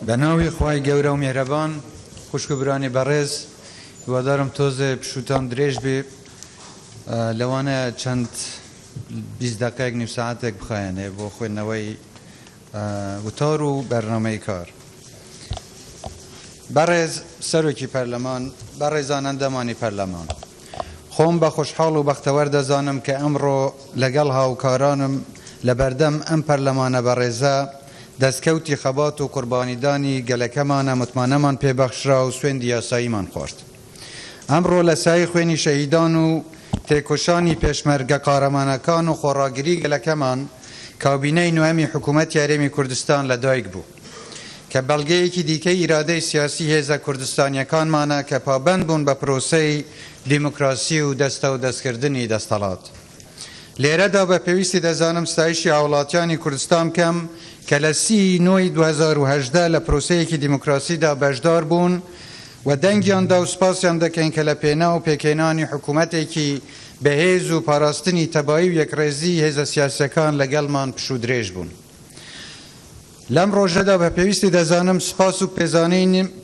بە ناوی خوای گەورە و میهرەبان. خوشک و برانی بەڕێز، هیوادارم تۆزێ پشووتان درێژ بێ، لەوانەیە چەند 20 دەقەیەک نیو سەعاتێک بخایەنێ بۆ خوێندنەوەی وتار و بەرنامەی کار. بەڕێز سەرۆکی پەرلەمان، بەڕێزان ئەندامانی پەرلەمان، خۆم بە خۆشحاڵ و بەختەوەر دەزانم کە ئەمڕۆ لەگەڵ هاوکارانم لە بەردەم ئەم پەرلەمانە بەڕێزە دەستکەوتی خەبات و قوربانیدانی گەلەکەمانە متمانەمان پێ بەخشرا و سوێندی یاساییمان خوارد. ئەمڕۆ لە سایەی خوێنی شەهیدان و تێکۆشانی پێشمەرگە قارەمانەکان و خۆڕاگری گەلەکەمان کابینەی نۆیەمی حکوومەتی هەرێمی کوردستان لەدایک بوو کە بەڵگەیەکی دیکەی ئیرادەی سیاسی هێزە کوردستانییەکانمانە کە پابەند بوون بە پرۆسەی دیموکراسی و دەستەودەستکردنی دەستەڵات. لێرەدا بە پێویستی دەزانم ستایشی هاوڵاتیانی کوردستان بکەم کە لە سی ی نۆی 2018 لە پرۆسەیەکی دیموکراسیدا بەشدار بوون و دەنگیان دا و سوپاسیان دەکەین کە لە پێناو پێکهێنانی حکوومەتێکی بەهێز و پاراستنی تەبایی و یەکڕێزیی هێزە سیاسییەکان لەگەڵمان پشوودرێژ بوون. لەم ڕۆژەدا بە پێویستی دەزانم سوپاس و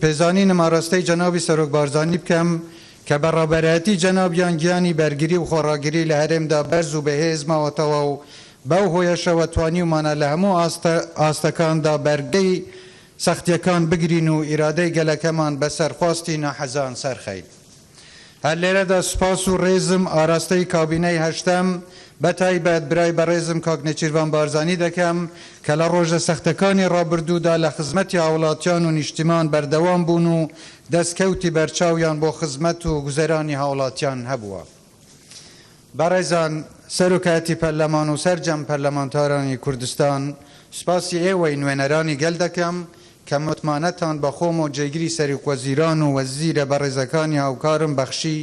پێزانینم ئاراستەی جەنابی سەرۆک بارزانی بکەم کە بە ڕابەرایەتی جەنابیان گیانی بەرگری و خۆڕاگری لە هەرێمدا بەرز و بەهێز ماوەتەوە و بەو هۆیەشەوە توانیومانە لە هەموو ئاستەکاندا بەرگەی سەختیەکان بگرین و ئیرادەی گەلەکەمان بەسەر خواستی ناحەزان سەرخەین. هەر لێرەدا سوپاس و ڕێزم ئاراستەی کابینەی هەشتەم بەتایبەت برای بەڕێزم کاک نێچیرڤان بارزانی دەکەم کە لە ڕۆژە سەختەکانی ڕابردوودا لە خزمەتی هاوڵاتیان و نیشتیمان بەردەوام بوون و دەستکەوتی بەرچاویان بۆ خزمەت و گوزەرانی هاوڵاتیان هەبووە. بەڕێزان سەرۆکایەتی پەرلەمان و سەرجەم پەرلەمانتارانی کوردستان، سوپاسی ئێوەی نوێنەرانی گەل دەکەم کە متمانەتان بە خۆم و جێگری سەرۆکوەزیران و وەزیرە بەڕێزەکانی هاوکارم بەخشی،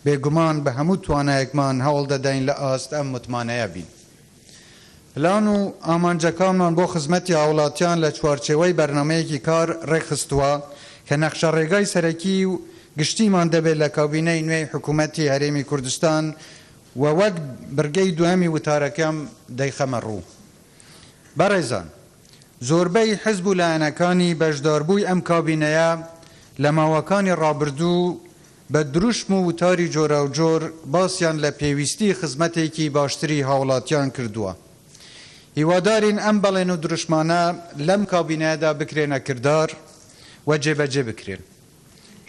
بێگومان بە هەموو توانایەکمان هەوڵدەدەین لە ئاست ئەم متمانەیە بین. پلان و ئامانجەکانمان بۆ خزمەتی هاوڵاتیان لە چوارچێوەی بەرنامەیەکی کار ڕێکخستووە کە نەخشەڕێگای سەرەکی و گشتیمان دەبێت لە کابینەی نوێی حکوومەتی هەرێمی کوردستان و وەک بڕگەی دووەمی وتارەکەم دەیخەمە ڕوو. بەڕێزان، زۆربەی حزب و لایەنەکانی بەشداربووی ئەم کابینەیە لە ماوەکانی ڕابردوو بە دروشم و وتاری جۆراوجۆر باسیان لە پێویستی خزمەتێکی باشتری هاوڵاتیان کردووە. هیوادارین ئەم بەڵێن و دروشمانە لەم کابینەیەدا بکرێنە کردار و جێبەجێ بکرێن.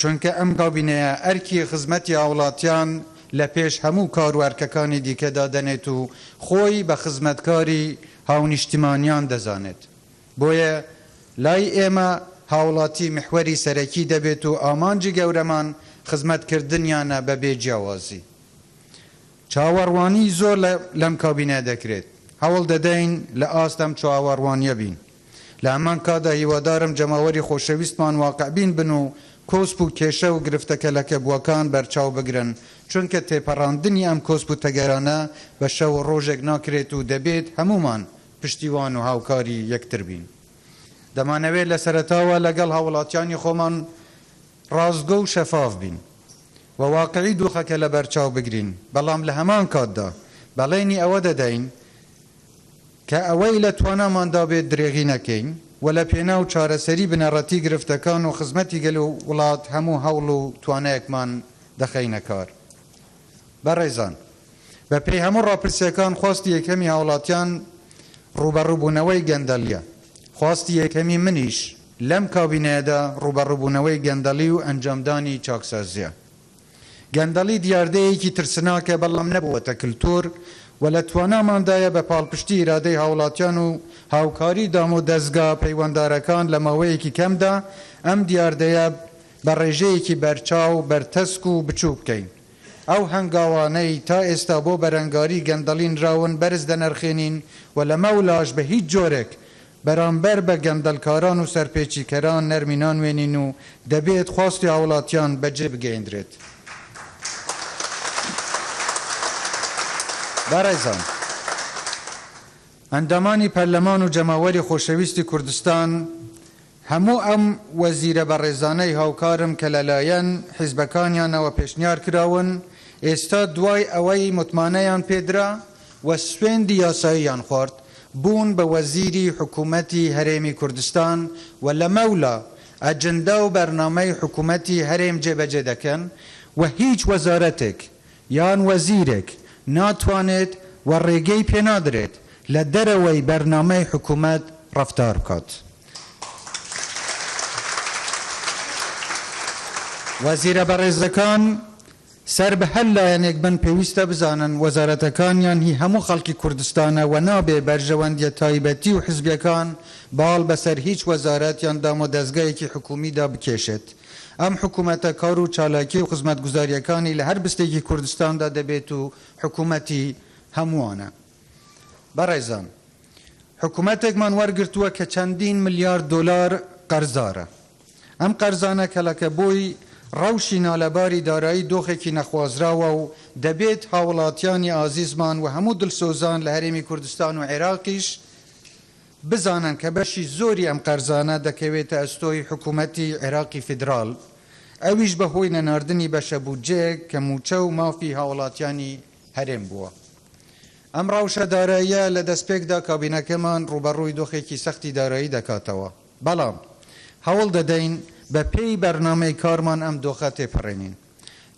چونکە ئەم کابینەیە ئەرکی خزمەتی هاوڵاتیان لە پێش هەموو کار و ئەرکەکانی دیکە دادەنێت و خۆی بە خزمەتکاری هاونیشتیمانیان دەزانێت. بۆیە لای ئێمە هاوڵاتی میحوەری سەرەکی دەبێت و ئامانجی گەورەمان خزمەتکردنیانە بە بێ جیاوازی. چاوەڕوانی زۆر لەم کابینەیە دەکرێت، هەوڵ دەدەین لە ئاست ئەم چاوەڕوانیە بین. لە هەمان کاتدا هیوادارم جەماوەری خۆشەویستمان واقعبین بن و کۆسپ و کێشە و گرفتە کەلەکەبووەکان بەرچاو بگرن، چونکە تێپەڕاندنی ئەم کۆسپ و تەگەرانە بە شەو و ڕۆژێک ناکرێت و دەبێت هەموومان پشتیوان و هاوکاری یەکتر بین. دەمانەوێت لە سەرەتاوە لەگەڵ هاوڵاتیانی خۆمان ڕاستگۆ و شەفاف بین و واقعی دۆخەکە لەبەرچاو بگرین، بەڵام لە هەمان کاتدا بەڵێنی ئەوە دەدەین کە ئەوەی لە تواناماندا بێت درێغی نەکەین و لە پێناو چارەسەری بنەڕەتی گرفتەکان و خزمەتی گەل و وڵات هەموو هەوڵ و توانایەکمان دەخەینە کار. بەڕێزان، بەپێی هەموو ڕاپرسییەکان خواستی یەکەمی هاوڵاتیان ڕووبەڕووبوونەوەی گەندەڵییە، خواستی یەکەمی منیش لەم کابینەیەدا ڕووبەڕووبوونەوەی گەندەڵی و ئەنجامدانی چاکسازییە. گەندەڵی دیاردەیەکی ترسناکە بەڵام نەبووەتە کلتور و لە تواناماندایە بە پاڵپشتی ئیرادەی هاوڵاتیان و هاوکاری دام و دەزگا پەیوەندارەکان لە ماوەیەکی کەمدا ئەم دیاردەیە بە ڕێژەیەکی بەرچاو بەرتەسک و بچووک بکەین. ئەو هەنگاوانەی تا ئێستا بۆ بەرەنگاری گەندەڵی نراون بەرز دەنرخێنین و لەمەولاش بە هیچ جۆرێک بەرامبەر بە گەندەڵکاران و سەرپێچیکەران نەرمی نانوێنین و دەبێت خواستی هاوڵاتیان بەجێ بگەیەندرێت. بەڕێزان ئەندامانی پەرلەمان و جەماوەری خۆشەویستی کوردستان، هەموو ئەم وەزیرە بەڕێزانەی هاوکارم کە لەلایەن حیزبەکانیانەوە پێشنیار کراون، ئێستا دوای ئەوەی متمانەیان پێدرا و سوێندی یاساییان خوارد، بوون بە وەزیری حکوومەتی هەرێمی کوردستان و لەمەولا ئەجندا و بەرنامەی حکوومەتی هەرێم جێبەجێ دەکەن و هیچ وەزارەتێک یان وەزیرێک ناتوانێت و ڕێگەی پێنادرێت لە دەرەوەی بەرنامەی حکوومەت ڕەفتار بکات. وەزیرە بەڕێزەکان سەر بە هەر لایەنێک بن پێویستە بزانن وەزارەتەکانیان هی هەموو خەڵکی کوردستانە و نابێ بەرژەوەندیە تایبەتی و حزبیەکان باڵ بەسەر هیچ وەزارەت یان دامودەزگایەکی حکومیدا بکێشێت. ئەم حکومەتە کار و چالاکی و خزمەتگوزاریەکانی لە هەر بستێکی کوردستاندا دەبێت و حکومەتی هەمووانە. بەڕێزان حکومەتێکمان وەرگرتووە کە چەندین ملیارد دۆلار قەرزارە. ئەم قەرزانە کەڵەکەبووی ڕەوشی نالەباری دارایی دۆخێکی نەخوازراوە و دەبێت هاوڵاتیانی ئازیزمان و هەموو دڵسۆزان لە هەرێمی کوردستان و عێراقیش بزانن کە بەشی زۆری ئەم قەرزانە دەکەوێتە ئەستۆی حکومەتی عێراقی فیدراڵ، ئەویش بە هۆی نەناردنی بەشە بودجەیەک کە مووچە و مافی هاوڵاتیانی هەرێم بووە. ئەم ڕەوشە داراییە لە دەستپێکدا کابینەکەمان ڕووبەڕووی دۆخێکی سەختی دارایی دەکاتەوە، بەڵام هەوڵ دەدەین بە پێی بەرنامەی کارمان ئەم دۆخە تێپەڕێنین.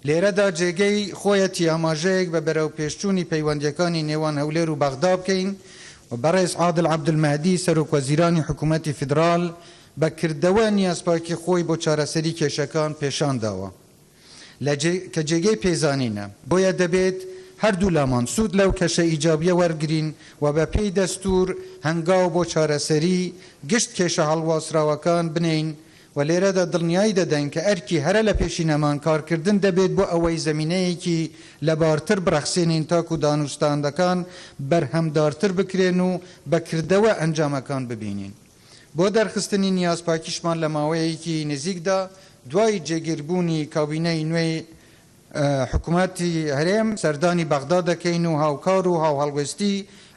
لێرەدا جێگەی خۆیەتی ئاماژەیەک بە بەرەوپێشچوونی پەیوەندییەکانی نێوان هەولێر و بەغدا بکەین و بەڕێز عادل عەبدولمەهدی سەرۆکوەزیرانی حکوومەتی فیدراڵ بە کردەوە نیازپاکی خۆی بۆ چارەسەری کێشەکان پێشان داوە لە کە جێگەی پێزانینە، بۆیە دەبێت هەردوولامان سوود لەو کەشە ئیجابییە وەرگرین و بە پێی دەستوور هەنگاو بۆ چارەسەری گشت کێشە هەڵواسراوەکان بنێین و لێرەدا دڵنیایی دەدەین کە ئەرکی هەرە لە پێشینەمان کارکردن دەبێت بۆ ئەوەی زەمینەیەکی لەبارتر بڕەخسێنین تاکو دانوستاندەکان بەرهەمدارتر بکرێن و بە کردەوە ئەنجامەکان ببینین. بۆ دەرخستنی نیازپاکیشمان لە ماوەیەکی نزیکدا دوای جێگیربوونی کابینەی نوێی حکومەتی هەرێم سەردانی بەغدا دەکەین و هاوکار و هاوهەڵوێستی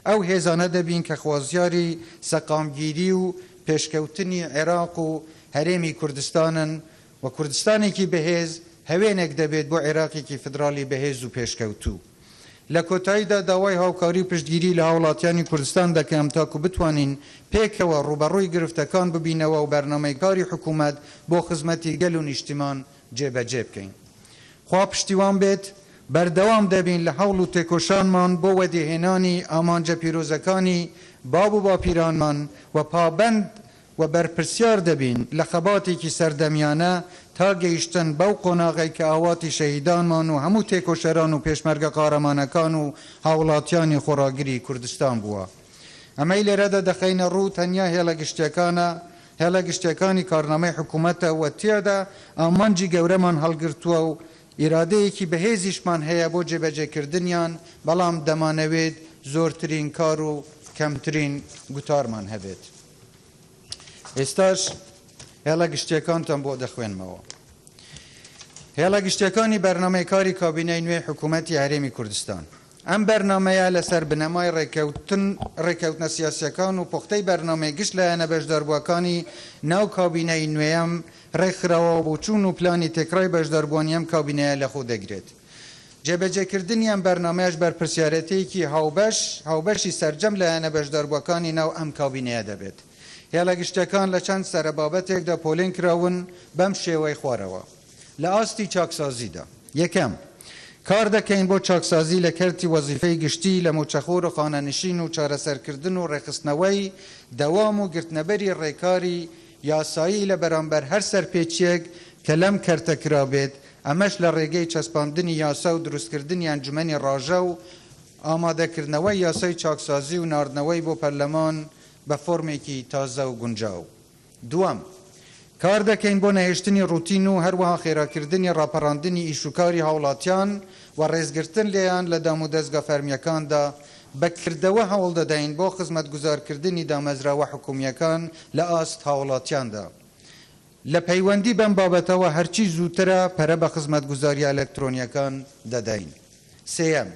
ئەو هێزانە دەبین کە خوازیاری سەقامگیری و پێشکەوتنی عێراق و هەرێمی کوردستانن و کوردستانێکی بەهێز هەوێنێک دەبێت بۆ عێراقێکی فیدراڵی بەهێز و پێشکەوتوو. لە کۆتاییدا داوای هاوکاری و پشتگیری لە هاوڵاتیانی کوردستان دەکەم تاکو بتوانین پێکەوە ڕووبەڕووی گرفتەکان ببینەوە و بەرنامەی کاری حکوومەت بۆ خزمەتی گەل و نیشتیمان جێبەجێ بکەین. خوا پشتیوان بێت، بەردەوام دەبین لە هەوڵ و تێکۆشانمان بۆ وەدیهێنانی ئامانجە پیرۆزەکانی باب و باپیرانمان و پابەند و بەرپرسیار دەبین لە خەباتێکی سەردەمیانە تا گەیشتن بەو قۆناغەی کە ئاواتی شەهیدانمان و هەموو تێکۆشەران و پێشمەرگە قارەمانەکان و هاوڵاتیانی خۆڕاگری کوردستان بووە. ئەمەی لێرەدا دەخەینە ڕوو تەنیا هێڵە گشتیەکانە، هێڵە گشتیەکانی کارنامەی حکوومەتە و تیادا ئامانجی گەورەمان هەڵگرتووە و ئیرادەیەکی بەهێزیشمان هەیە بۆ جێبەجێکردنیان، بەڵام دەمانەوێت زۆرترین کار و کەمترین گوتارمان هەبێت. ئێستاش هێڵە گشتیەکانتان بۆ دەخوێنمەوە. هێڵە گشتیەکانی بەرنامەی کاری کابینەی نوێی حکوومەتی هەرێمی کوردستان. ئەم بەرنامەیە لەسەر بنەمای ڕێککەوتن ڕێککەوتنە سیاسیەکان و پوختەی بەرنامەی گشت لایەنە بەشداربووەکانی ناو کابینەی نوێیەم ڕێکخراوە و بۆچوون و پلانی تێکڕای بەشداربووانی ئەم کابینەیە لەخۆ دەگرێت. جێبەجێکردنی ئەم بەرنامەیەش بەرپرسیارێتییەکی هاوبەش هاوبەشی سەرجەم لایەنە بەشداربووەکانی ناو ئەم کابینەیە دەبێت. هێڵە گشتیەکان لە چەند سەرەبابەتێکدا پۆلێن کراون بەم شێوەی خوارەوە. لە ئاستی چاکسازیدا، یەکەم، کار دەکەین بۆ چاکسازی لە کەرتی وەزیفەی گشتی لە مووچەخۆر و خانەنشین و چارەسەرکردن و ڕێکخستنەوەی دەوام و گرتنەبەری ڕێکاری یاسایی لە بەرامبەر هەر سەرپێچییەک کە لەم کەرتە کرابێت، ئەمەش لە ڕێگەی چەسپاندنی یاسا و دروستکردنی ئەنجومەنی ڕاژە و ئامادەکردنەوەی یاسای چاکسازی و ناردنەوەی بۆ پەرلەمان بە فۆرمێکی تازە و گونجاو. دووەم، کار دەکەین بۆ نەهێشتنی ڕوتین و هەروەها خێراکردنی ڕاپەڕاندنی ئیشوکاری هاوڵاتیان و ڕێزگرتن لێیان لە دامودەزگا فەرمییەکاندا، بە کردەوە هەوڵدەدەین بۆ خزمەتگوزارکردنی دامەزراوە حکومییەکان لە ئاست هاوڵاتیاندا. لە پەیوەندی بەم بابەتەوە هەرچی زووترە پەرە بە خزمەتگوزارییە ئەلەکترۆنییەکان دەدەین. سێیەم،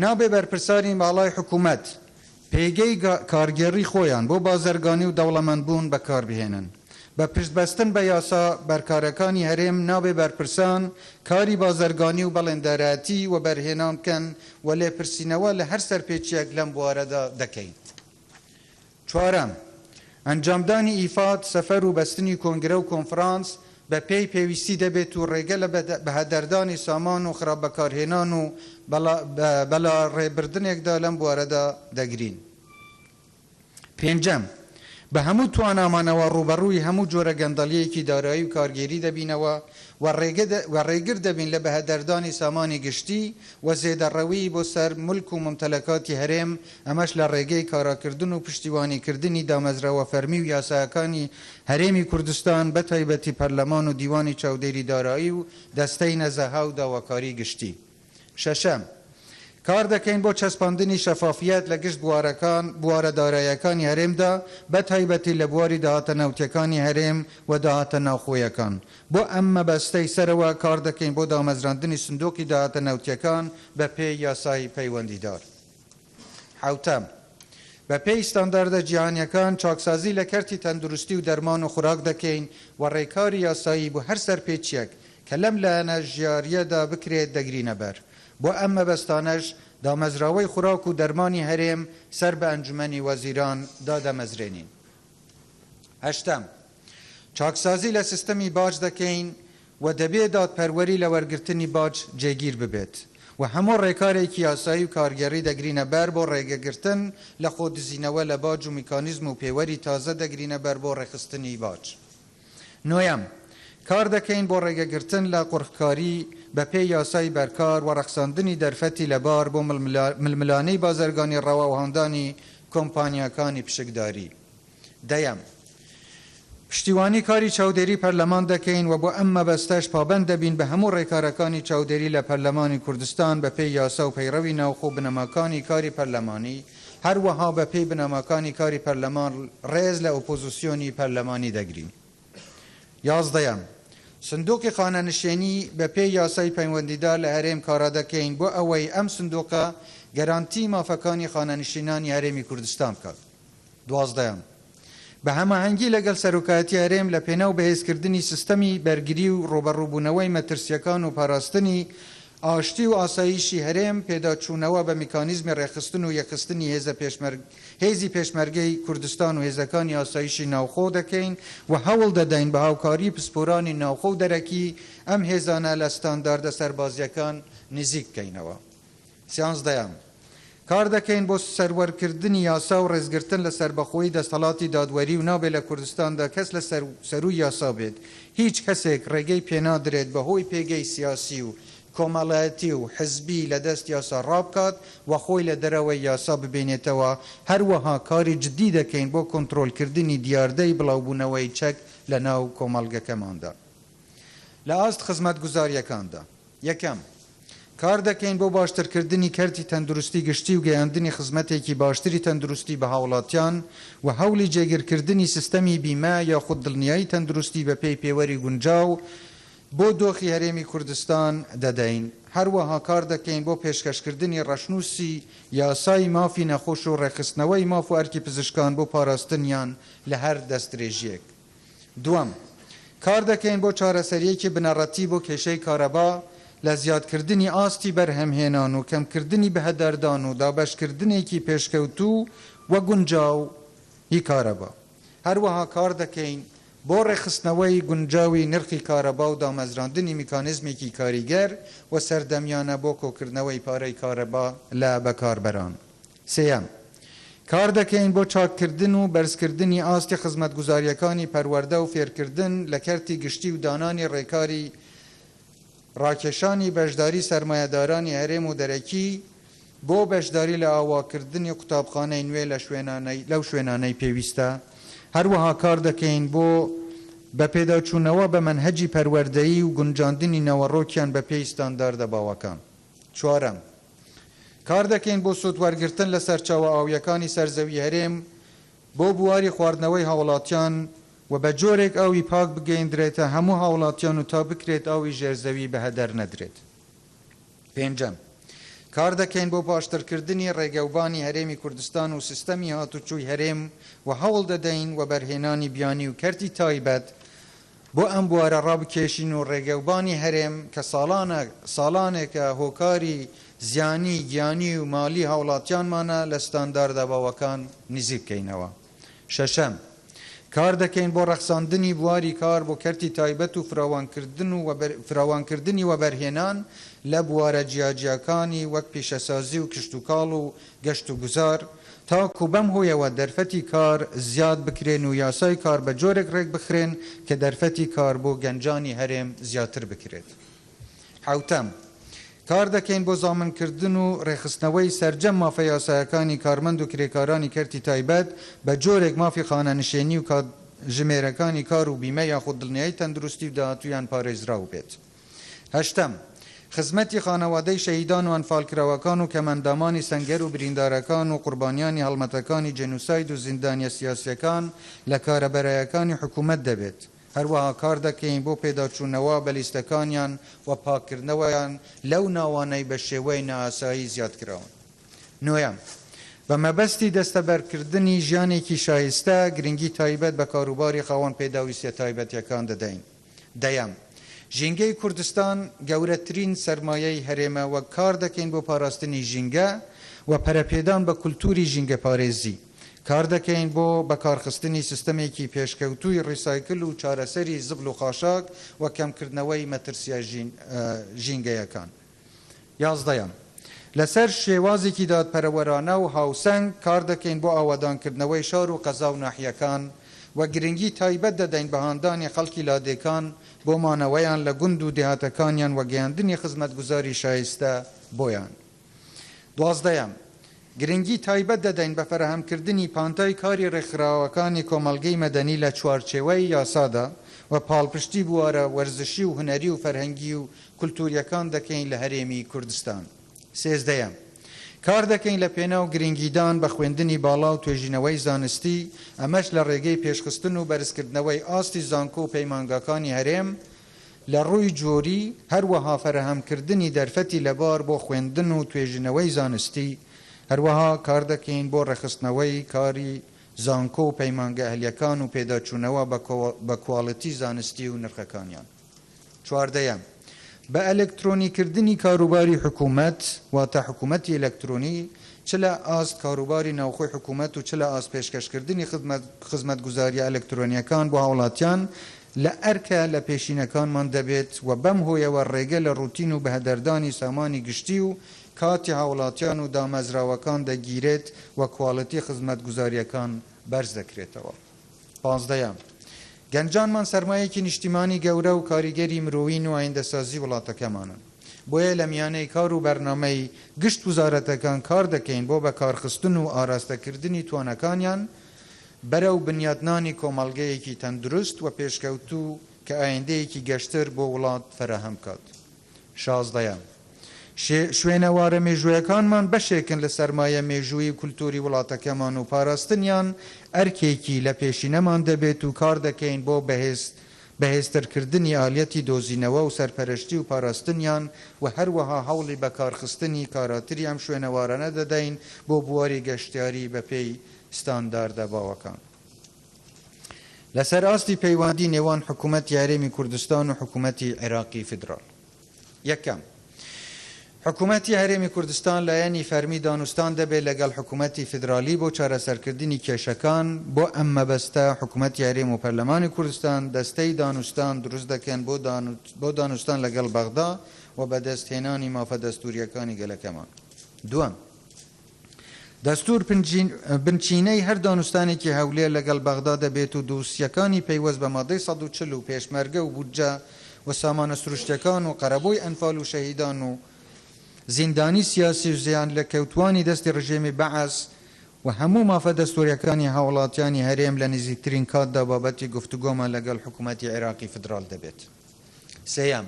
نابێ بەرپرسانی باڵای حکومەت پێگەی کارگێڕی خۆیان بۆ بازرگانی و دەوڵەمەندبوون بەکاربهێنن. بە پشتبەستن بە یاسا بەرکارەکانی هەرێم نابێ بەرپرسان کاری بازرگانی و بەڵێندارایەتی وەبەرهێنان بکەن و لێپرسینەوە لە هەر سەرپێچییەک لەم بوارەدا دەکەین. چوارەم، ئەنجامدانی ئیفاد، سەفەر و بەستنی کۆنگرە و کۆنفرانس بە پێی پێویستی دەبێت و ڕێگە لە بەهەدەردانی سامان و خراپ بەکارهێنان و بەلاڕێبردنێکدا لەم بوارەدا دەگرین. پێنجەم، بە هەموو توانامانەوە ڕووبەڕووی هەموو جۆرە گەندەڵییەکی دارایی و کارگێری دەبینەوە و و ڕێگر دەبین لە بەهەدەردانی سامانی گشتی و زێدەڕەویی بۆ سەر مولک و مومتەلەکاتی هەرێم، ئەمەش لە ڕێگەی کاراکردن و پشتیوانیکردنی دامەزراوە فەرمی و یاسایەکانی هەرێمی کوردستان بە تایبەتی پەرلەمان و دیوانی چاودێری دارایی و دەستەی نەزاهە و داواکاری گشتی. شەشەم، کار دەکەین بۆ چەسپاندنی شەفافیەت لە گشت بوارەکان بوارە دارایەکانی هەرێمدا بە تایبەتی لە بواری داهاتە نەوتیەکانی هەرێم و داهاتە ناوخۆیەکان. بۆ ئەم مەبەستەی سەرەوە کار دەکەین بۆ دامەزراندنی سندوقی داهاتە نەوتیەکان بە پێی یاسای پەیوەندیدار. حەوتەم، بە پێی ستانداردە جیهانیەکان چاکسازی لە کەرتی تەندروستی و دەرمان و خوراک دەکەین و ڕێکاری یاسایی بۆ هەر سەرپێچیەک کە لەم لایەنە ژیاریەدا بکرێت دەگرینە بەر. بۆ ئەم مەبەستانەش دامەزراوەی خوراک و دەرمانی هەرێم سەر بە ئەنجومەنی وەزیران دادەمەزرێنین. هەشتەم، چاکسازی لە سیستەمی باج دەکەین و دەبێ دادپەروەری لە وەرگرتنی باج جێگیر ببێت و هەموو ڕێکارێکی یاسایی و کارگێڕی دەگرینە بەر بۆ ڕێگەگرتن لە خۆدزینەوە لە باج و میکانیزم و پێوەری تازە دەگرینە بەر بۆ ڕێکخستنی باج. نۆیەم، کار دەکەین بۆ ڕێگەگرتن لە قۆرخکاری بە پێی یاسای بەرکار و ڕەخساندنی دەرفەتی لەبار بۆ ململانێی بازرگانی ڕەوا و هاندانی کۆمپانیاکانی پشکداری. دەیەم، پشتیوانی کاری چاودێری پەرلەمان دەکەین و بۆ ئەم مەبەستەش پابەند دەبین بە هەموو ڕێکارەکانی چاودێری لە پەرلەمانی کوردستان بە پێی یاسا و پەیڕەوی ناوخۆ و بنەماکانی کاری پەرلەمانی، هەروەها بە پێی بنەماکانی کاری پەرلەمان ڕێز لە ئۆپۆزسیۆنی پەرلەمانی دەگرین. یازدەیەم، سندوقی خانەنشێنی بە پێی یاسای پەیوەندیدار لە هەرێم کارا دەکەین بۆ ئەوەی ئەم سندوقە گەرانتی مافەکانی خانەنشینانی هەرێمی کوردستان بکات. دوازدەیەم، بە هەماهەنگی لەگەڵ سەرۆکایەتی هەرێم لە پێناو بەهێزکردنی سیستەمی بەرگری و ڕووبەڕووبوونەوەی مەترسییەکان و پاراستنی ئاشتی و ئاسایشی هەرێم، پێداچوونەوە بە میکانیزمی ڕێکخستن و یەکخستنی هێزە هێزی پێشمەرگەی کوردستان و هێزەکانی ئاسایشی ناوخۆ دەکەین و هەوڵ دەدەین بە هاوکاری پسپۆرانی ناوخۆ و دەرەکی ئەم هێزانە لە ستانداردە سەربازییەکان نزیک بکەینەوە. سیانزدەیەم، کار دەکەین بۆ سەروەرکردنی یاسا و ڕێزگرتن لە سەربەخۆیی دەستەڵاتی دادوەری و نابێ لە کوردستاندا کەس لە سەرووی یاسا بێت، هیچ کەسێک ڕێگەی پێنادرێت بەهۆی پێگەی سیاسی و کۆمەڵایەتی و حزبی لە دەست یاسا ڕابکات و خۆی لە دەرەوەی یاسا ببینێتەوە، هەروەها کاری جدی دەکەین بۆ کۆنترۆڵکردنی دیاردەی بڵاوبوونەوەی چەک لەناو کۆمەڵگەکەماندا لە ئاست خزمەتگوزارییەکاندا. یەکەم، کار دەکەین بۆ باشترکردنی کەرتی تەندروستی گشتی و گەیاندنی خزمەتێکی باشتری تەندروستی بە هاوڵاتیان و هەوڵی جێگیرکردنی سیستەمی بیمە یاخود دڵنیایی تەندروستی بەپێی پێوەری گونجاو بۆ دۆخی هەرێمی کوردستان دەدەین، هەروەها کار دەکەین بۆ پێشکەشکردنی ڕەشنووسی یاسای مافی نەخۆش و ڕێکخستنەوەی ماف و ئەرکی پزیشکان بۆ پاراستنیان لە هەر دەستدرێژییەک. دووەم، کار دەکەین بۆ چارەسەرییەکی بنەڕەتی بۆ کێشەی کارەبا لە زیادکردنی ئاستی بەرهەمهێنان و کەمکردنی بەهەدەردان و دابەشکردنێکی پێشکەوتوو و گونجاو ی کارەبا. هەروەها کار دەکەین بۆ ڕێکخستنەوەی گونجاوی نرخی کارەبا و دامەزراندنی میکانیزمێکی کاریگەر و سەردەمیانە بۆ کۆکردنەوەی پارەی کارەبا لە بەکاربەران. سێیەم، کار دەکەین بۆ چاککردن و بەرزکردنی ئاستی خزمەتگوزارییەکانی پەروەردە و فێرکردن لە کەرتی گشتی و دانانی ڕێکاری ڕاکێشانی بەشداری سەرمایەدارانی هەرێم و دەرەکی بۆ بەشداری لە ئاواکردنی قوتابخانەی نوێ لە شوێنانەی لەو شوێنانەی پێویستە، هەروەها کار دەکەین بۆ بە پێداچوونەوە بە مەنهەجی پەروەردەیی و گونجاندنی ناوەڕۆکیان بە پێی ستانداردە باوەکان. چوارەم، کار دەکەین بۆ سوودوەرگرتن لە سەرچاوە ئاوییەکانی سەر زەوی هەرێم بۆ بواری خواردنەوەی هاوڵاتیان و بە جۆرێک ئاوی پاک بگەیندرێتە هەموو هاوڵاتیان و تا بکرێت ئاوی ژێر زەوی بە هەدەر نەدرێت. پێنجەم، کار دەکەین بۆ باشترکردنی ڕێگەوبانی هەرێمی کوردستان و سیستەمی هاتوچۆی هەرێم و هەوڵ دەدەین وەبەرهێنانی بیانی و کەرتی تایبەت بۆ ئەم بوارە ڕابکێشین و ڕێگەوبانی هەرێم کە ساڵانە ساڵانێکە هۆکاری زیانی گیانی و مالی هاوڵاتیانمانە لە ستانداردە باوەکان نزیک بکەینەوە. شەشەم، کار دەکەین بۆ ڕەخساندنی بواری کار بۆ کەرتی تایبەت و فراوانکردن و فراوانکردنی وەبەرهێنان لە بوارە جیاجیاکانی وەک پیشەسازی و کشتوکاڵ و گەشتوگوزار تاکو بەم هۆیەوە دەرفەتی کار زیاد بکرێن و یاسای کار بە جۆرێک ڕێکبخرێن کە دەرفەتی کار بۆ گەنجانی هەرێم زیاتر بکرێت. حەوتەم، کار دەکەین بۆ زامنکردن و ڕێکخستنەوەی سەرجەم مافە یاسایەکانی کارمەند و کرێکارانی کەرتی تایبەت بە جۆرێک مافی خانەنشێنی و کاتژمێرەکانی کار و بیمە یاخود دڵنیایی تەندروستی و داهاتوویان پارێزراو بێت. هەشتەم، خزمەتی خانەوادەی شەهیدان و ئەنفالکراوەکان و کەمئەندامانی سەنگەر و بریندارەکان و قوربانیانی هەڵمەتەکانی جێنوساید و زیندانیە سیاسیەکان لە کارە بەرایەکانی حکومەت دەبێت. هەروەها کار دەکەین بۆ پێداچوونەوە بە لیستەکانیان و پاککردنەوەیان لەو ناوانەی بە شێوەی نائاسایی زیادکراون. نۆیەم، بە مەبەستی دەستەبەرکردنی ژیانێکی شایستە، گرنگی تایبەت بە کاروباری خاوەن پێداویستیە تایبەتیەکان دەدەین. دەیەم، ژینگەی کوردستان گەورەترین سەرمایەی هەرێمە و کار دەکەین بۆ پاراستنی ژینگە و پەرەپێدان بە کولتووری ژینگەپارێزی. کار دەکەین بۆ بەکارخستنی سیستەمێکی پێشکەوتووی ڕیسایکل و چارەسەری زبڵ و خاشاک و کەمکردنەوەی مەترسییە ژینگەیەکان. یازدەیەم، لەسەر شێوازێکی دادپەرەوەرانە و هاوسەنگ کار دەکەین بۆ ئاوەدانکردنەوەی شار و قەزا و ناحیەکان و گرنگی تایبەت دەدەین بە هاندانی خەڵکی لادێکان بۆ مانەوەیان لە گوند و دێهاتەکانیان و گەیاندنی خزمەتگوزاری شایستە بۆیان. دوازدەیەم، گرنگی تایبەت دەدەین بە فەراهەمکردنی پانتای کاری ڕێکخراوەکانی کۆمەڵگەی مەدەنی لە چوارچێوەی یاسادا و پاڵپشتی بوارە وەرزشی و هونەری و فەرهەنگی و کولتوورییەکان دەکەین لە هەرێمی کوردستان. سێزدەیەم، کار دەکەین لە پێناو گرنگیدان بە خوێندنی باڵا و توێژینەوەی زانستی، ئەمەش لە ڕێگەی پێشخستن و بەرزکردنەوەی ئاستی زانکۆ و پەیمانگاکانی هەرێم لە ڕووی جۆری، هەروەها فەراهەمکردنی دەرفەتی لەبار بۆ خوێندن و توێژینەوەی زانستی، هەروەها کاردەکەین بۆ ڕێکخستنەوەی کاری زانکۆ و پەیمانگە ئەهلیەکان و پێداچوونەوە بە کواڵیتی زانستی و نرخەکانیان. چواردەیەم، بە ئەلکترۆنیکردنی کاروباری حکومەت، واتە حکومەتی ئەلکترۆنی، چ لە ئاست کاروباری ناوخۆی حکومەت و چ لە ئاست پێشکەشکردنی خزمەتگوزارییە ئەلکترۆنییەکان بۆ هاوڵاتیان، لە ئەرکە لە پێشینەکانمان دەبێت و بەم هۆیەوە ڕێگە لە ڕوتین و بەهەدەردانی سامانی گشتی و کاتی هاوڵاتیان و دامەزراوەکان دەگیرێت و کواڵیتی خزمەتگوزارییەکان بەرز دەکرێتەوە. پازدەیەم، گەنجانمان سەرمایەکی نیشتیمانی گەورە و کاریگەری مرۆیین و ئایندەسازی وڵاتەکەمانن. بۆیە لە میانەی کار و بەرنامەی گشت وزارەتەکان کار دەکەین بۆ بەکارخستن و ئاراستەکردنی توانەکانیان بەرەو بنیاتنانی کۆمەڵگەیەکی تەندروست و پێشکەوتوو کە ئایندەیەکی گەشتر بۆ وڵات فەراهەم بکات. شازدەیەم، شوێنەوارە مێژوویەکانمان بەشێکن لە سەرمایە مێژوویی و کولتووری وڵاتەکەمان و پاراستنیان ئەرکێکی لە پێشینەمان دەبێت و کار دەکەین بۆ بەهێزترکردنی ئالیەتی دۆزینەوە و سەرپەرشتی و پاراستنیان و هەروەها هەوڵی بەکارخستنی کاراتری ئەم شوێنەوارانە دەدەین بۆ بواری گەشتیاری بەپێی ستانداردە باوەکان. لەسەر ئاستی پەیوەندی نێوان حکومەتی هەرێمی کوردستان و حکومەتی عێراقی فیدراڵ. یەکەم، حکومەتی هەرێمی کوردستان لایەنی فەرمی دانوستان دەبێت لەگەڵ حکومەتی فیدرالی بۆ چارەسەرکردنی کێشەکان، بۆ ئەم مەبەستە حکومەتی هەرێم و پەرلەمانی کوردستان دەستەی دانوستان دروست دەکەن بۆ دانوستان لەگەڵ بەغدا و بەدەستهێنانی مافە دەستورییەکانی گەلەکەمان. دووەم، دەستوور بنچینەی هەر دانوستانێکی هەولێر لەگەڵ بەغدا دەبێت و دۆسیەکانی پەیوەست بە مادەی 140 و پێشمەرگە و بودجە و سامانە سروشتیەکان و قەرەبووی ئەنفال و شەهیدان و زیندانی سیاسی و زیانلێکەوتوانی دەستی ڕژێمی بەعس و هەموو مافە دەستوریەکانی هاوڵاتیانی هەرێم لە نزیکترین کاتدا بابەتی گفتوگۆمان لەگەڵ حکومەتی عێراقی فیدراڵ دەبێت. سێیەم،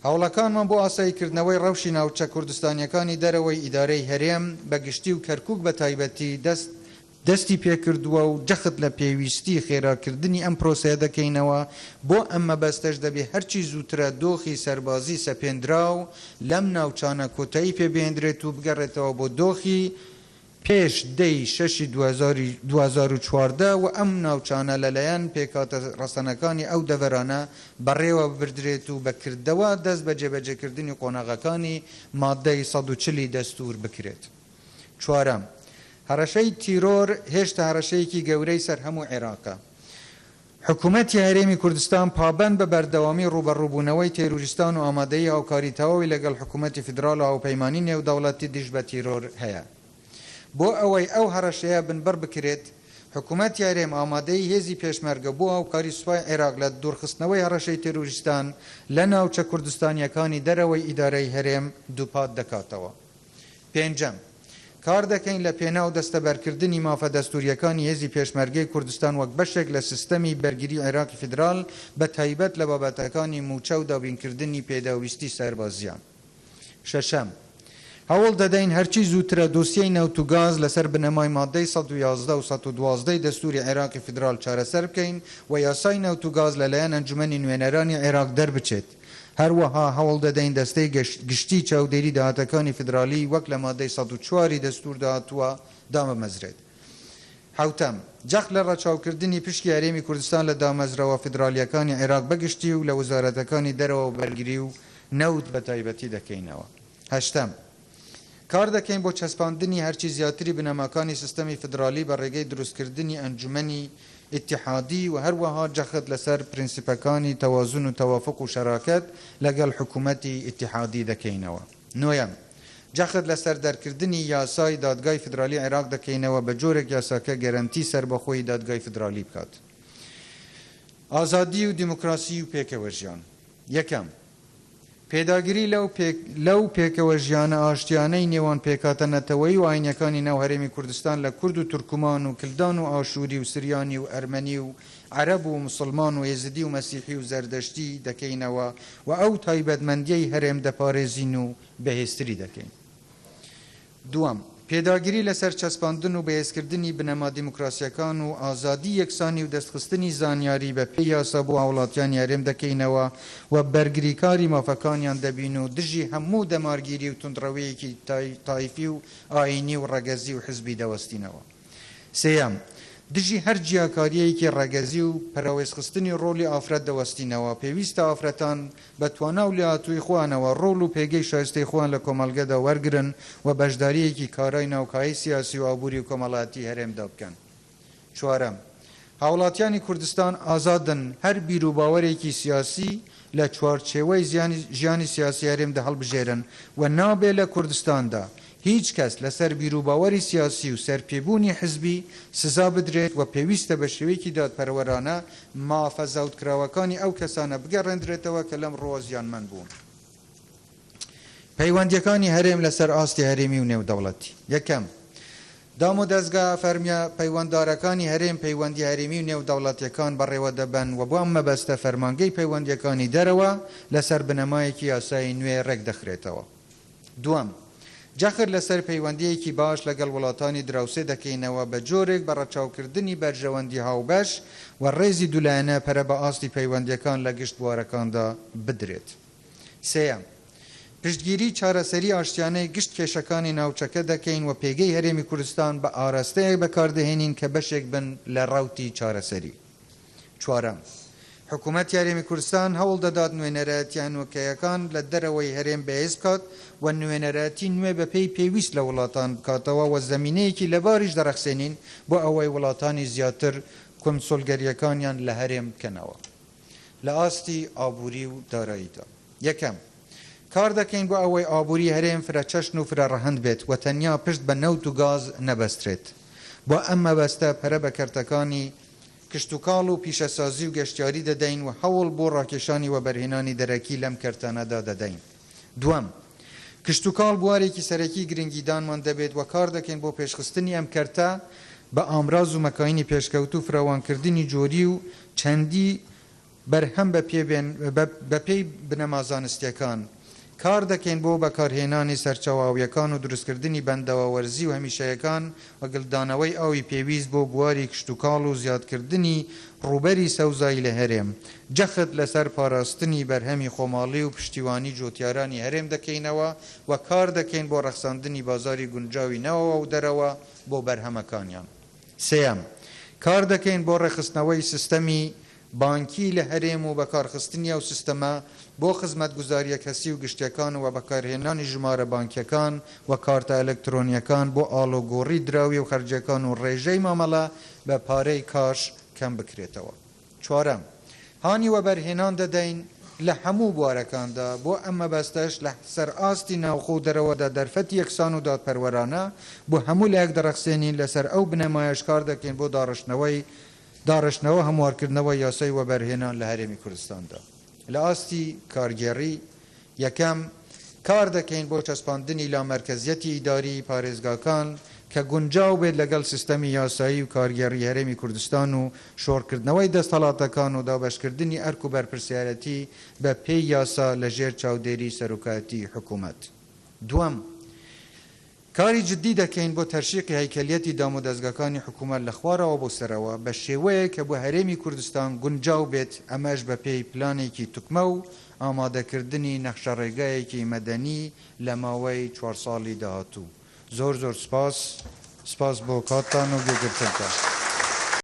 هەوڵەکانمان بۆ ئاساییکردنەوەی ڕەوشی ناوچە کوردستانییەکانی دەرەوەی ئیدارەی هەرێم بە گشتی و کەرکووک بە تایبەتی دەست دەستی پێکردووە و جەخت لە پێویستی خێراکردنی ئەم پرۆسەیە دەکەینەوە، بۆ ئەم مەبەستەش دەبێ هەرچی زووترە دۆخی سەربازی سەپێندراو لەم ناوچانە کۆتایی پێ بهێندرێت و بگەڕێتەوە بۆ دۆخی پێش دە ی شەشی 2014 و ئەم ناوچانە لەلایەن پێکهاتە ڕەسەنەکانی ئەو دەڤەرانە بەڕێوە ببردرێت و بە کردەوە دەست بە جێبەجێکردنی قۆناغەکانی ماددەی 140 ی دەستوور بکرێت. چوارەم، هەڕەشەی تیرۆر هێشتا هەڕەشەیەکی گەورەی سەر هەموو عێراقە. حکومەتی هەرێمی کوردستان پابەند بە بەردەوامی ڕووبەڕووبوونەوەی تێرۆریستان و ئامادەیی هاوکاری تەواوی لەگەڵ حکومەتی فیدراڵ و هاوپەیمانی نێودەوڵەتی دژ بە تیرۆر هەیە. بۆ ئەوەی ئەو هەڕەشەیە بنبڕ بکرێت، حکومەتی هەرێم ئامادەیی هێزی پێشمەرگە بۆ هاوکاری سوپای عێراق لە دوورخستنەوەی هەڕەشەی تێرۆریستان لە ناوچە کوردستانییەکانی دەرەوەی ئیدارەی هەرێم دووپات دەکاتەوە. پێنجەم، کار دەکەین لە پێناو دەستەبەرکردنی مافە دەستوورییەکانی هێزی پێشمەرگەی کوردستان وەک بەشێک لە سیستەمی بەرگری عێراقی فیدرال بە تایبەت لە بابەتەکانی مووچە و دابینکردنی پێداویستی سەربازییان. شەشەم، هەوڵ دەدەین هەرچی زووترە دۆسیەی نەوت و گاز لەسەر بنەمای ماددەی 111 و 112 ی دەستووری عێراقی فیدرال چارەسەر بکەین و یاسای نەوت و گاز لەلایەن ئەنجومەنی نوێنەرانی عێراق دەربچێت. هەروەها هەوڵ دەدەین دەستەی گشتی چاودێری داهاتەکانی فیدرالی وەک لە ماددەی 104 ی دەستووردا هاتووە دابمەزرێت. حەوتەم، جەخت لە ڕەچاوکردنی پشکی هەرێمی کوردستان لە دامەزراوە فیدراڵییەکانی عێراق بە گشتی و لە وەزارەتەکانی دەرەوە و بەرگری و نەوت بە تایبەتی دەکەینەوە. هەشتەم، کار دەکەین بۆ چەسپاندنی هەرچی زیاتری بنەماکانی سیستەمی فیدراڵی بە ڕێگەی دروستکردنی ئەنجومەنی ئیتیحادی و هەروەها جەخت لەسەر پرینسیپەکانی تەوازن و تەوافوق و شەراکەت لەگەڵ حکومەتی ئیتیحادی دەکەینەوە. نۆیەم، جەخت لەسەر دەرکردنی یاسای دادگای فیدرالی عێراق دەکەینەوە بە جۆرێک یاساکە گەرەنتی سەربەخۆیی دادگای فیدرالی بکات. ئازادی و دیموکراسی و پێکەوەژیان. یەکەم، پێداگری لەو لەو پێکەوەژیانە ئاشتیانەی نێوان پێکهاتە نەتەوەیی و ئاینیەکانی ناو هەرێمی کوردستان لە کورد و تورکمان و کلدان و ئاشوری و سریانی و ئەرمەنی و عەرەب و موسڵمان و ئێزدی و مەسیحی و زەردەشتی دەکەینەوە و ئەو تایبەتمەندیەی هەرێم دەپارێزین و بەهێزتری دەکەین. دووەم، پێداگری لەسەر چەسپاندن و بەهێزکردنی بنەما دیموکراسییەکان و ئازادی یەکسانی و دەستخستنی زانیاری بە پێی یاسا بۆ هاوڵاتیانی هەرێم دەکەینەوە و بەرگریکاری مافەکانیان دەبین و دژی هەموو دەمارگیری و توندڕەوییەکی تایفی و ئایینی و ڕەگەزی و حزبی دەوەستینەوە. سێیەم، دژی هەر جیاکارییەکی ڕەگەزی و پەراوێزخستنی ڕۆڵی ئافرەت دەوەستینەوە، پێویستە ئافرەتان بە توانا و لێهاتوویی خۆیانەوە ڕۆڵ و پێگەی شایستەی خۆیان لە کۆمەڵگەدا وەرگرن و بەشدارییەکی کارای ناو کایەی سیاسی و ئابووری و کۆمەڵایەتی هەرێمدا بکەن. چوارەم، هاوڵاتیانی کوردستان ئازادن هەر بیروباوەرێکی سیاسی لە چوارچێوەی ژیانی سیاسی هەرێمدا هەڵبژێرن و نابێ لە کوردستاندا هیچ کەس لەسەر بیروباوەری سیاسی و سەرپێبوونی حزبی سزا بدرێت و پێویستە بە شێوەیەکی دادپەروەرانە مافە زەوتکراوەکانی ئەو کەسانە بگەڕێندرێتەوە کە لەم ڕووە زیانمەند بوون. پەیوەندییەکانی هەرێم لەسەر ئاستی هەرێمی و نێودەوڵەتی. یەکەم، دام و دەزگا فەرمییە پەیوەنددارەکانی هەرێم پەیوەندی هەرێمی و نێودەوڵەتییەکان بەڕێوەدەبەن و بۆ ئەم مەبەستە فەرمانگەی پەیوەندییەکانی دەرەوە لەسەر بنەمایەکی یاسایی نوێ ڕێکدەخرێتەوە. دووەم، جەخت لەسەر پەیوەندییەکی باش لەگەڵ وڵاتانی دراوسێ دەکەینەوە بە جۆرێک بە ڕەچاوکردنی بەرژەوەندی هاوبەش و ڕێزی دوولایەنە پەرە بە ئاستی پەیوەندییەکان لە گشت بوارەکاندا بدرێت. سێیەم، پشتگیری چارەسەری ئاشتیانەی گشت کێشەکانی ناوچەکە دەکەین و پێگەی هەرێمی کوردستان بە ئاراستەیەک بەکاردەهێنین کە بەشێک بن لە ڕەوتی چارەسەری. چوارەم، حکوومەتی هەرێمی کوردستان هەوڵ دەدات نوێنەرایەتییە هەنووکەیەکان لە دەرەوەی هەرێم بەهێز بکات و نوێنەرایەتی نوێ بەپێی پێویست لە وڵاتان بکاتەوە و زەمینەیەکی لەباریش دەڕەخسێنین بۆ ئەوەی وڵاتانی زیاتر کونسوڵگەرییەکانیان لە هەرێم بکەنەوە. لە ئاستی ئابووری و داراییدا. یەکەم، کار دەکەین بۆ ئەوەی ئابووری هەرێم فرەچەشن و فرەڕەهەند بێت و تەنیا پشت بە نەوت و گاز نەبەسترێت. بۆ ئەم مەبەستە پەرە بە کەرتەکانی کشتوکاڵ و پیشەسازی و گەشتیاری دەدەین و هەوڵ بۆ ڕاکێشانی وەبەرهێنانی دەرەکی لەم کەرتانەدا دەدەین. دووەم، کشتوکاڵ بوارێکی سەرەکی گرنگیدانمان دەبێت و کار دەکەین بۆ پێشخستنی ئەم کەرتە بە ئامراز و مەکاینی پێشکەوتوو و فراوانکردنی جۆری و چەندی بەرهەم بەپێی بنەما زانستییەکان. کار دەکەین بۆ بەکارهێنانی سەرچاوە ئاوییەکان و دروستکردنی بەنداوە وەرزی و هەمیشەیەکان و گلدانەوەی ئاوی پێویست بۆ بواری کشتوکاڵ و زیادکردنی ڕووبەری سەوزایی لە هەرێم، جەخت لەسەر پاراستنی بەرهەمی خۆماڵی و پشتیوانی جوتیارانی هەرێم دەکەینەوە و کار دەکەین بۆ ڕەخساندنی بازاری گونجاوی ناوەوە و دەرەوە بۆ بەرهەمەکانیان. سێیەم، کار دەکەین بۆ ڕێکخستنەوەی سیستەمی. بانکی لە هەرێم و بەکارخستنی ئەو سیستەمە بۆ خزمەتگوزارییە کەسی و گشتیەکان و بەکارهێنانی ژمارە بانکیەکان و کارتە ئەلکترۆنیەکان بۆ ئاڵوگۆڕی دراوی و خەرجیەکان و ڕێژەی مامەڵە بە پارەی کاش کەم بکرێتەوە. چوارەم، هانی وەبەرهێنان دەدەین لە هەموو بوارەکاندا، بۆ ئەم مەبەستەش لە سەر ئاستی ناوخۆ و دەرەوەدا دەرفەتی یەکسان و دادپەروەرانە بۆ هەموو لایەک دەڕەخسێنین، لەسەر ئەو بنەمایەش کار دەکەین بۆ داڕشتنەوەی داڕشتنەوە هەموارکردنەوەی یاسای وەبەرهێنان لە هەرێمی کوردستاندا. لە ئاستی کارگێڕی، یەکەم، کار دەکەین بۆ چەسپاندنی لامەرکەزیەتی ئیداریی پارێزگاکان کە گونجاو بێت لەگەڵ سیستەمی یاسایی و کارگێڕی هەرێمی کوردستان و شۆڕکردنەوەی دەستهەڵاتەکان و دابەشکردنی ئەرک و بەرپرسیارەتی بە پێی یاسا لە ژێر چاودێری سەرۆکایەتی حکومەت. دووەم، کاری جدی دەکەین بۆ تەرشیقی هەیکەلیەتی دامودەزگاکانی حکومەت لە خوارەوە بۆ سەرەوە بە شێوەیەک کە بۆ هەرێمی کوردستان گونجاو بێت ئەمەش بە پێی پلانێکی توکمە و ئامادەکردنی نەخشەڕێگایەکی مەدەنی لە ماوەی چوارساڵی داهاتوو. زۆر زۆر سپاس. سپاس بۆ کاتتان و گوێگرتنتان.